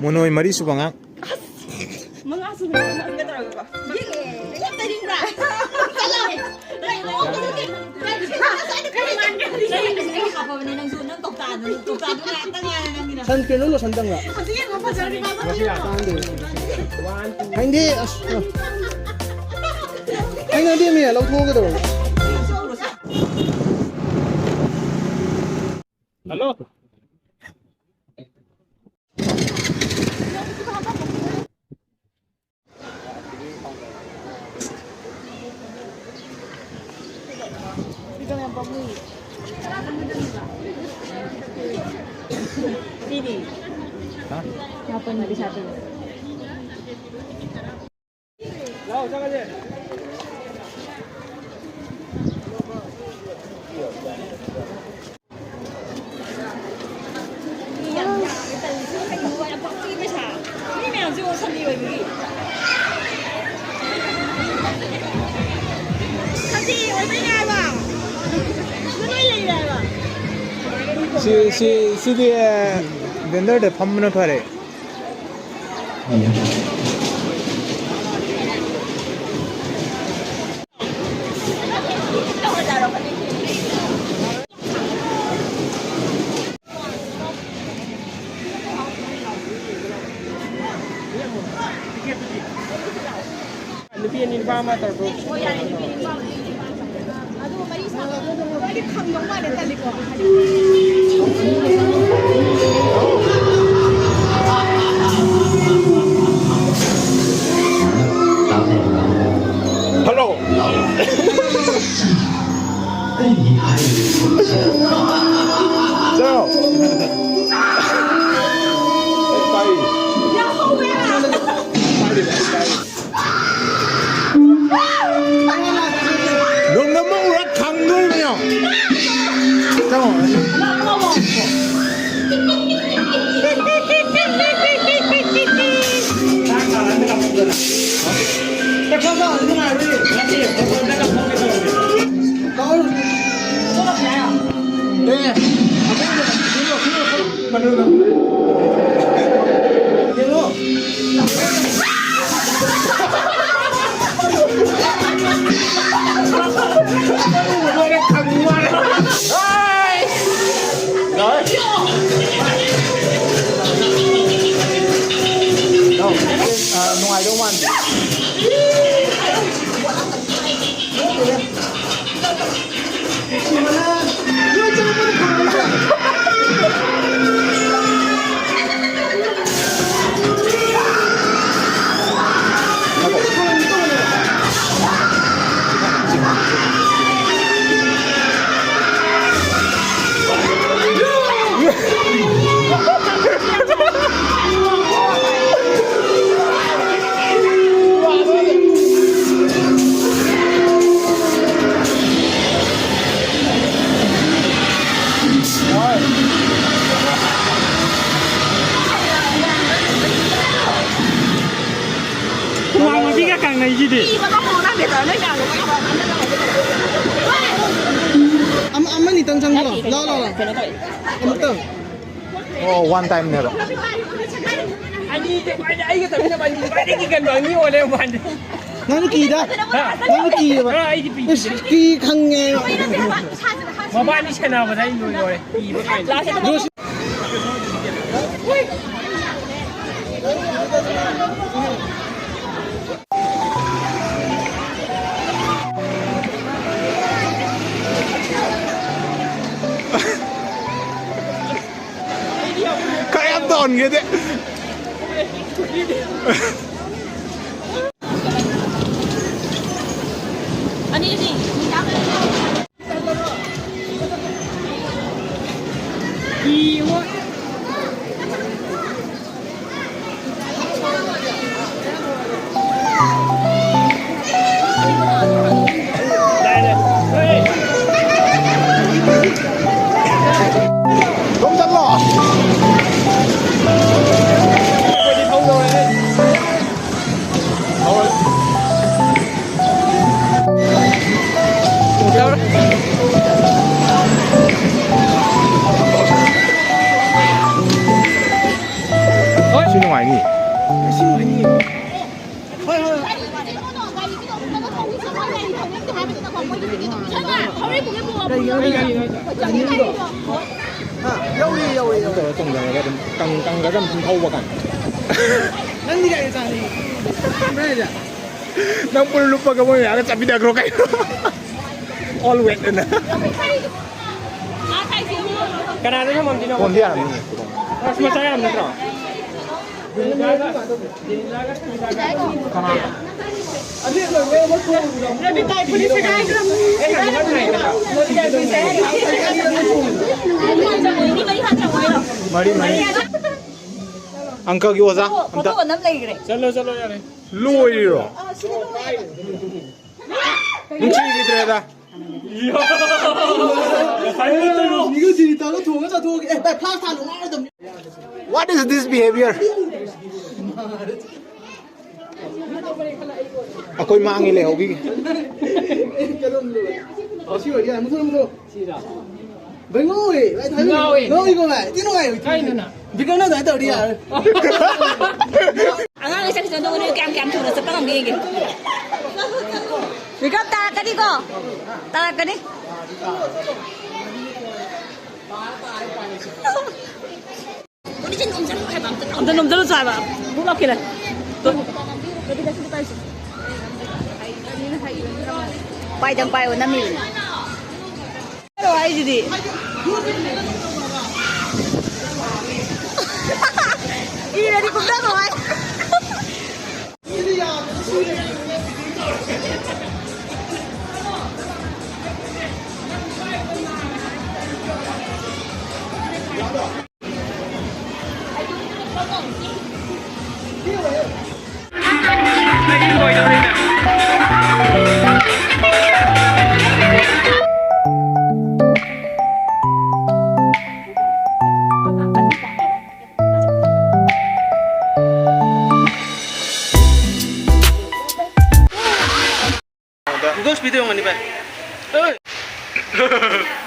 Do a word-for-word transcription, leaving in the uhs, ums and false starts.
ꯃꯣꯅꯣꯏ ꯃꯔꯤ ꯁꯨꯕ ꯑꯉꯥꯡ꯫ ꯃꯉꯥ ꯁꯨꯕ ꯑꯉꯥꯡꯒ ꯇꯧꯔꯒꯀꯣ꯫ ꯌꯦꯡꯉꯦ꯫ ꯌꯥꯝ ꯇꯥꯅꯤꯡꯕ꯭ꯔꯥ? ꯆꯠꯂꯣ꯫ ꯅꯪ ꯅꯣꯛꯀꯅꯨꯅꯦ꯫ ꯅꯪ ꯉꯁꯥꯏꯗ ꯀꯔꯤ ꯃꯥꯟꯒꯦ? ꯑꯩ ꯍꯥꯞꯄꯕꯅꯦ ꯅꯪꯁꯨ꯫ ꯅꯪ ꯀꯧꯇꯥꯗꯨ, ꯀꯧꯇꯥꯗꯨ ꯉꯥꯛꯇ ꯉꯥꯏꯔꯦ ꯅꯪꯒꯤꯅ꯫ ꯁꯟ ꯀꯩꯅꯣ ꯂꯣꯁꯟ ꯆꯪꯕ꯭ꯔꯥ? ꯍꯧꯖꯤꯛ ꯌꯦꯡꯉꯣ, ꯐꯖꯔꯤ ꯃꯥ ꯃꯃꯤꯡ ꯌꯦꯡꯉꯣ꯫ ꯍꯥꯏꯗꯤ ꯑꯁ꯫ ꯑꯩꯅ ꯑꯗꯨꯝ ꯂꯧꯊꯣꯛꯑꯒꯗꯧꯔꯒꯦ꯫ ꯍꯜꯂꯣ꯫ ꯁꯤꯗꯤ꯫ ꯍꯥ? ꯃꯥꯄꯟꯒꯤ ꯄꯩꯁꯥ ꯄꯤꯔꯛꯑꯣ꯫ ꯂꯥꯎ, ꯆꯪꯉꯁꯦ꯫ ꯃꯤ ꯌꯥꯝ ꯌꯥꯝꯃꯦ ꯇꯧꯔꯤꯁꯦ꯫ ꯀꯩꯅꯣ ꯌꯥꯝ ꯄꯛꯇꯦ ꯄꯩꯁꯥ꯫ ꯃꯤ ꯃꯌꯥꯝꯁꯦ ꯌꯦꯡꯉꯣ, ꯁꯟꯗꯦ ꯑꯣꯏꯕꯒꯤ꯫ ꯁꯟꯗꯦ ꯑꯣꯏꯕꯩꯅꯦ ꯍꯥꯏꯕ꯫ ꯁꯤꯗ ꯂꯣꯏ ꯂꯩꯔꯦ ꯍꯥꯏꯕ꯫ ꯁꯤ, ꯁꯤ, ꯁꯤꯗꯤ, ꯑ, vendor ꯗ ꯐꯝꯕꯅ ꯐꯔꯦ꯫ ꯅꯨꯄꯤ ꯑꯅꯤ ꯅꯨꯄꯥ ꯑꯃ ꯇꯧꯔꯛꯄ꯭ꯔꯣ? ꯑꯗꯨꯒ ꯃꯔꯤ ꯁꯥꯕ꯫ ꯃꯣꯏꯗꯤ ꯈꯪꯗꯧ ꯃꯥꯜꯂꯦ, ꯇꯜꯂꯤꯀꯣ꯫ ꯍꯜꯂꯣ꯫ ꯆꯥꯎ꯫ ꯌꯥꯍꯧꯋꯦ꯫ ꯂꯣꯡꯗꯝ ꯑꯃ ꯎꯔ ꯈꯪꯗꯣꯔꯤꯕꯅꯤ꯫ ꯆꯪꯉꯣ꯫ ꯑꯦ꯫ ꯑꯩꯒꯤꯗꯤ ꯑꯃ-, ꯑꯃꯅꯤꯇꯪ ꯆꯪꯉꯣ꯫ ꯂꯥꯎ, ꯂꯥꯎ, ꯂꯥꯎ꯫ ꯀꯩꯅꯣ ꯇꯧꯋꯦ꯫ ꯑꯃꯨꯛꯇꯪ꯫ ꯑꯣ, ꯋꯥꯟ ꯇꯥꯏꯝꯅꯦꯕ꯫ ꯑꯅꯤꯁꯦ ꯈ꯭ꯋꯥꯏꯗꯩ, ꯑꯩꯒ ꯆꯠꯃꯤꯟꯅꯕ ꯑꯅꯤꯁꯦ ꯈ꯭ꯋꯥꯏꯗꯩ ꯀꯤꯒꯟꯕ ꯑꯅꯤ ꯑꯣꯏ ꯂꯩꯔꯝꯕ ꯋꯥꯅꯤ꯫ ꯅꯪꯁꯨ ꯀꯤꯗ? ꯍꯥ? ꯅꯪꯁꯨ ꯀꯤꯌꯦꯕ? ꯑ, ꯑꯩꯗꯤ ꯄꯤ ꯏꯁ, ꯀꯤꯗꯦ꯫ ꯀꯤ ꯈꯪꯉꯦ꯫ ꯃꯕꯥꯅꯤ ꯁꯦꯟꯅꯕꯗ ꯑꯩ ꯂꯣꯏ ꯂꯣꯏꯔꯦ꯫ ꯀꯤꯕ ꯀꯥꯏꯅ꯫ ꯂꯥꯁꯇ ꯖꯣꯁ-, ꯈꯔ ꯌꯥꯝ ꯇꯧꯍꯟꯒꯦꯗꯤ꯫ ꯑꯅꯤꯗꯤ꯫ ꯑꯗꯨꯝ ꯆꯠꯂꯣ꯫ ꯁꯤ ꯅꯨꯡꯉꯥꯏꯅꯤ꯫ ꯁꯤ ꯅꯨꯡꯉꯥꯏꯅꯤ꯫ ꯍꯣꯏ, ꯍꯣꯏ, ꯍꯣꯏ꯫ ꯀꯩꯒꯤꯅꯣ? ꯍꯥ? ꯌꯧꯔꯤ, ꯌꯧꯔꯤ, ꯌꯧꯔꯤ꯫ ꯇꯧꯔ ꯇꯣꯡꯊꯔꯒ ꯑꯗꯨꯝ ꯀꯪ-, ꯀꯪꯉꯒ ꯑꯗꯨꯝ ꯊꯧꯕ ꯀꯥꯟꯗ꯫ ꯅꯪꯗꯤ ꯀꯥꯏꯗ ꯆꯥꯅꯤꯡꯉꯤ? ꯈꯪꯕ꯭ꯔꯥ ꯍꯥꯏꯁꯦ? ꯅꯪ ꯄꯨꯔ ꯂꯨꯞꯄꯒ ꯃꯣꯏ ꯃꯌꯥꯝꯒ ꯆꯠꯃꯤꯟꯅꯈ꯭ꯔꯣ ꯀꯩꯅꯣ꯫ All wet ꯑꯅ꯫ ꯀꯅꯥꯗ ꯊꯝꯃꯝꯗꯣꯏꯅꯣ? ꯐꯣꯟꯗꯤ ꯌꯥꯔꯝꯅꯤ꯫ ꯑꯁ, ꯃꯆꯥ ꯌꯥꯝ ꯅꯠꯇ꯭ꯔꯣ? ꯀꯅꯥ? ꯃꯔꯤ, ꯃꯔꯤ꯫ ꯑꯪꯀꯒꯤ ꯑꯣꯖꯥ ꯑꯝꯇ꯫ ꯐꯣꯇꯣ ꯅꯝ ꯂꯩꯈ꯭ꯔꯦ꯫ ꯆꯠꯂꯣ, ꯆꯠꯂꯣ, ꯌꯥꯔꯦ꯫ ꯂꯣꯏꯔꯤꯔꯣ? ꯅꯨꯡꯁꯤꯈꯤꯗ꯭ꯔꯦꯗ꯫ ꯉꯁꯥꯏ ꯅꯠꯇ꯭ꯔꯣ? ꯁꯤꯒ ꯁꯤ ꯇꯧꯔꯒ ꯊꯣꯡꯉ ꯆꯥꯊꯣꯛꯑꯒꯦ꯫ ꯑꯦ, ꯚꯥꯏ, flask ꯊꯥꯜꯂꯨ ꯉꯥꯏꯔꯗꯝꯅꯤ꯫ What is this behavior? ꯑꯩꯈꯣꯏ ꯃꯥꯡꯉꯤ, ꯂꯩꯍꯧꯈꯤꯒꯦ꯫ ꯑꯣ, ꯁꯤ ꯑꯣꯏꯔꯗꯤ ꯌꯥꯔꯦ꯫ ꯃꯨꯊꯣꯔꯣ, ꯃꯨꯊꯣꯔꯣ꯫ ꯁꯤꯔꯥ? ꯚꯥꯏ, ꯉꯥꯎꯔꯦ꯫ ꯚꯥꯏ, ꯊꯥꯏꯅ ꯉꯥꯎꯋꯦ꯫ ꯉꯥꯎꯔꯤꯀꯣ, ꯚꯥꯏ? ꯊꯤ ꯅꯨꯡꯉꯥꯏ꯫ ꯊꯥꯏꯅꯅ꯫ ꯕꯤꯀꯝꯅ ꯑꯗꯨꯃꯥꯏꯅ ꯇꯧꯔꯗꯤ ꯌꯥꯔꯦ꯫ ꯑꯉꯥꯡꯈꯩ ꯆꯠꯈꯤꯁꯅꯨ, ꯑꯗꯨꯒ ꯅꯣꯏ ꯀꯌꯥꯝ ꯀꯌꯥꯝ ꯊꯨꯅ ꯆꯠꯄ ꯉꯝꯒꯦ ꯌꯦꯡꯒꯦ꯫ ꯕꯤꯀꯝ, ꯇꯥꯔꯛꯀꯅꯤꯀꯣ? ꯇꯥꯔꯛꯀꯅꯤ꯫ ꯑꯝꯇ ꯅꯣꯝꯖꯜꯂꯨ ꯍꯥꯏꯕ, ꯑꯝꯇ ꯅꯣꯝꯖꯜꯂꯨ ꯍꯥꯏꯕ꯫ ꯕꯨꯛ ꯂꯥꯛꯈꯤꯔꯦ꯫ ꯄꯥꯏꯗꯪ ꯄꯥꯏꯌꯣ, ꯅꯝꯃꯤꯕꯅꯦ꯫ ꯍꯥꯏꯔꯣ ꯍꯥꯏꯁꯤꯗꯤ꯫ ꯏꯔꯗꯤ ꯀꯨꯝꯊꯈꯣ ꯍꯥꯏ꯫ Google video ꯉꯅꯤ ꯚꯥꯏ꯫ ꯑꯦ꯫